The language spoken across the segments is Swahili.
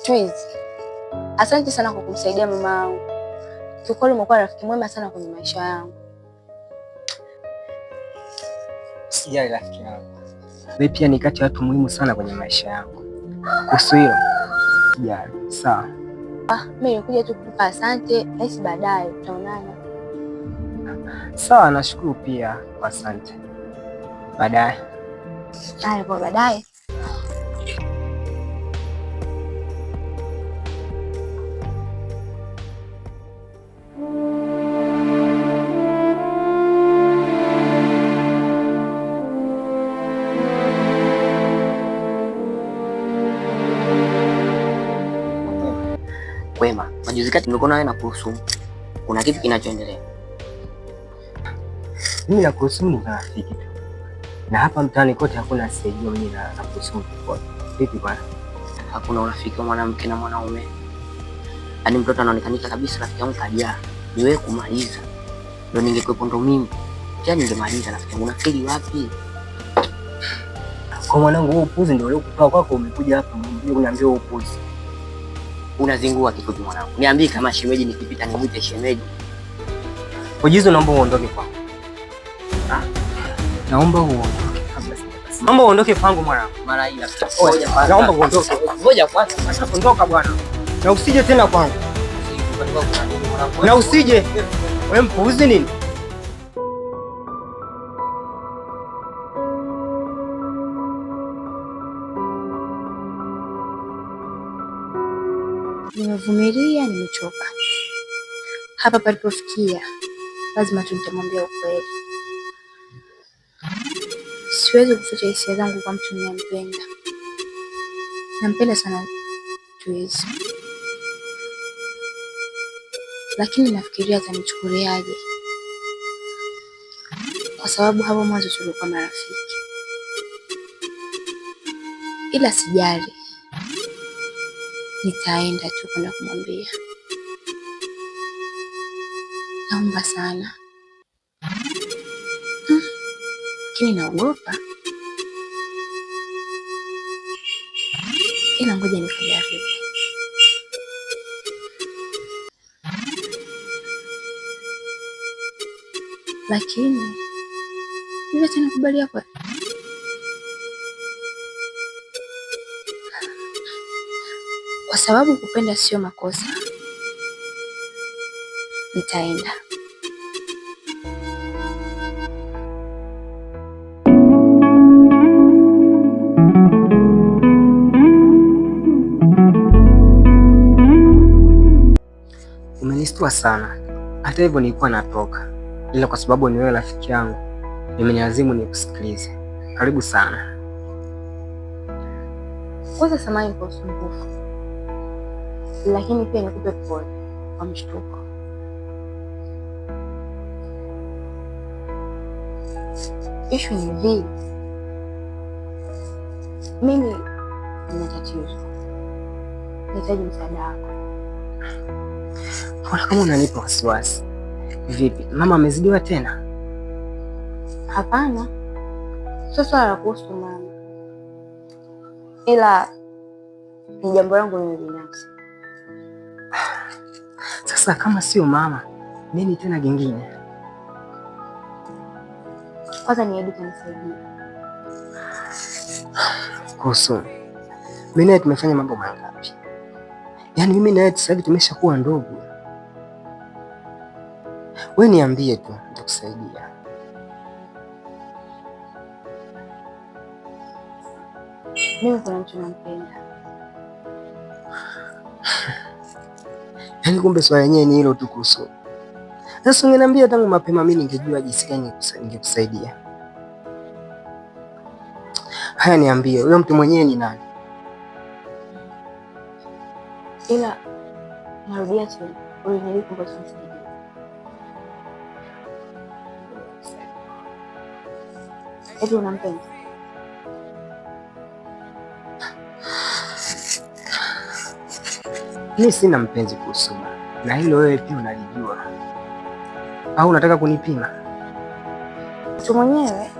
Twiz, asante sana kwa kumsaidia mama yangu. Kiukweli umekuwa rafiki mwema sana kwenye maisha yangu. Sijali rafiki yangu, wewe pia ni kati ya watu muhimu sana kwenye maisha yangu. Kuhusu hilo sijali. Sawa. Ah, mimi nilikuja tu kukupa asante, nahisi baadaye tutaonana. Sawa, nashukuru pia kwa asante. Baadaye. Haya, kwa baadaye. Kwema, majuzi kati nimekuwa nawe na kuhusu. Kuna kitu kinachoendelea. Mimi na kuhusu ni rafiki tu, na hapa mtaani kote hakuna asiyejua mimi na kuhusu kote. Vipi bwana? Hakuna urafiki wa mwanamke na mwanaume. Yaani mtoto anaonekanika kabisa rafiki yangu kajaa. Ni wewe kumaliza. Ndio ningekuwepo ndo mimi. Pia ningemaliza rafiki yangu. Nafikiri wapi? Kwa mwanangu, huo upuzi ndio uliokutoa kwako, umekuja hapa umekuja kuniambia huo upuzi. Unazingua kifupi mwanangu. Niambie kama shemeji nikipita nimwite shemeji. Ujizo, naomba uondoke kwangu. Naomba uondoke kabla sijapasi. Naomba uondoke kwangu mwanangu. Mara hii rafiki. Ngoja kwanza. Naomba uondoke. Ngoja kwanza. Sasa ondoka bwana. Na usije tena kwangu. Na usije. Wewe mpuuzi nini? Nimevumilia, nimechoka. Hapa palipofikia, lazima tu nitamwambia ukweli. Siwezi kuficha hisia zangu kwa mtu ninayempenda. Nampenda sana Twiz, lakini nafikiria atanichukuliaje, kwa sababu hapo mwanzo tulikuwa marafiki. Ila sijali, nitaenda tu kwenda kumwambia. Naomba sana, lakini naogopa, ila ngoja nikajaribu. Lakini hivyo atanikubalia kweli? Kwa sababu kupenda sio makosa. Nitaenda. Umenistua sana. Hata hivyo nilikuwa natoka, ila kwa sababu ni wewe rafiki yangu, nimenilazimu nikusikilize. Karibu sana. Kwanza samahani kwa usumbufu, lakini pia nikupe pole kwa mshtuko. Ishu ni hivi, mimi nina tatizo, nahitaji msaada wako. Mbona kama unanipa wasiwasi? Vipi, mama amezidiwa tena? Hapana, sio swala la kuhusu mama, ila ni jambo langu mimi binafsi. Sasa kama sio mama, nini tena kingine? Kwanza niahidi utanisaidia. Kuhusu mimi naye tumefanya mambo mangapi? Yaani mimi naye sasa hivi tumeshakuwa ndugu. We niambie tu, nitakusaidia. Mimi kuna mtu nampenda. Yaani kumbe swala lenyewe ni hilo tu kuhusu. Sasa ungeniambia tangu mapema, mimi ningejua jinsi gani ningekusaidia. Haya, niambie, huyo mtu mwenyewe ni nani? Ila narudia tena, uliniahidi kwamba utanisaidia. Eti unampenda? Mimi sina mpenzi kuhusu, na hilo wewe pia unalijua, au unataka kunipima? Mtu mwenyewe.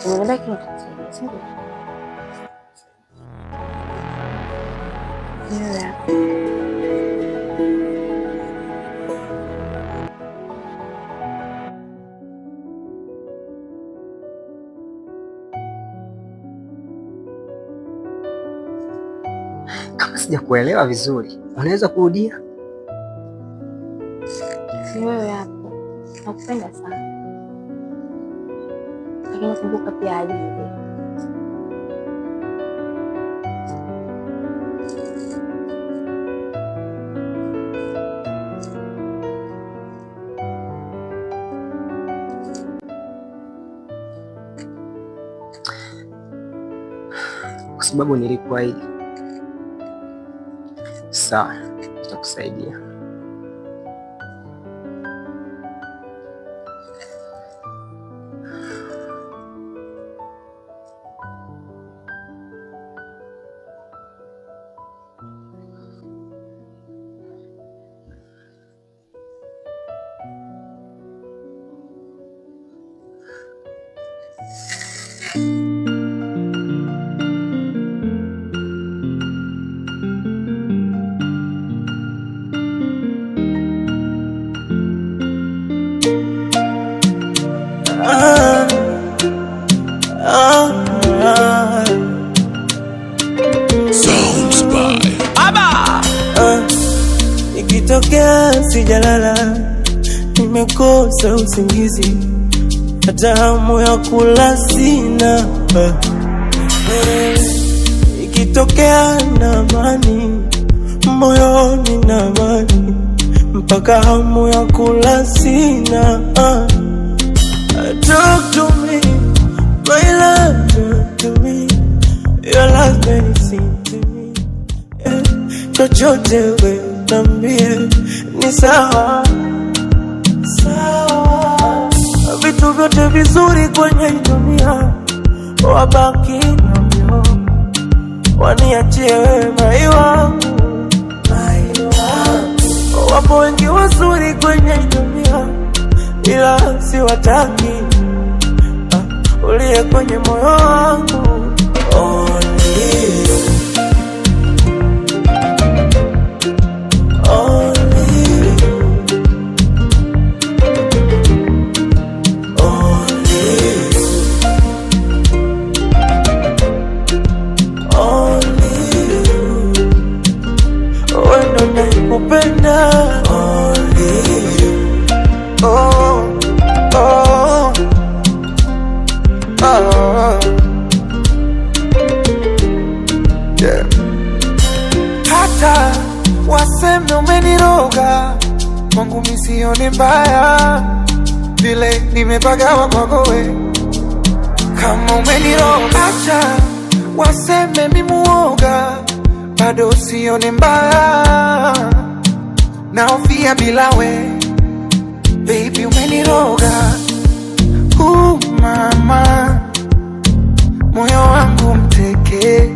Umeniambia kile utanisaidia, si ndio? Yeah. Kama sijakuelewa vizuri, unaweza kurudia? Ni wewe hapo. Nakupenda sana. Lakini kumbuka pia ahadi ni deni. Kwa sababu nilikuahidi. Sawa, nitakusaidia. Ah, ah, ah. Sounds by Ah, ikitokea sijalala, nimekosa usingizi, hata hamu ya kula sina. Ah, eh, ikitokea na amani moyoni na amani, mpaka hamu ya kula sina. Ah, talk to me, my love, talk to me, your love medicine to me. Yeah. Chochote we niambie ni sawa sawa, vitu vyote vizuri kwenye hii dunia wabaki navyo, waniachie wewe mai wangu, mai wangu. Wapo wengi wazuri kwenye hii dunia, ila siwataki, ah, uliye kwenye moyo wangu. Only you, only you, only you, only you. Wewe ndo nakupenda. Only you. Oh, oh. Yeah. Hata waseme umeniroga, kwangu mi sioni mbaya, vile nimepagawa kwako we. Kama umeniroga, acha waseme mi muoga, bado sioni mbaya, naofia bila we, baby umeniroga. Mama, moyo wangu mteke,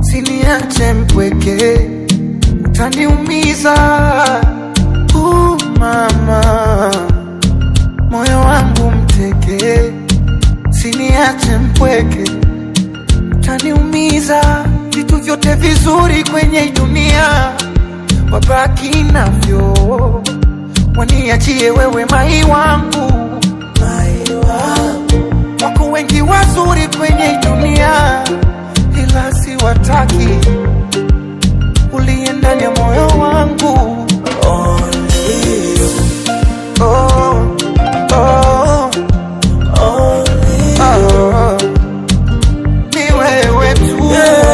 siniache mpweke, utaniumiza. Mama, moyo wangu mteke, siniache mpweke, utaniumiza. Vitu vyote vizuri kwenye hii dunia wabaki navyo, waniachie wewe mai wangu, Mai wangu. Wako wengi wazuri kwenye hii dunia, ila siwataki, uliye ndani ya moyo wangu. Only you, Oh, only you, oh, ni wewe tu. Yeah.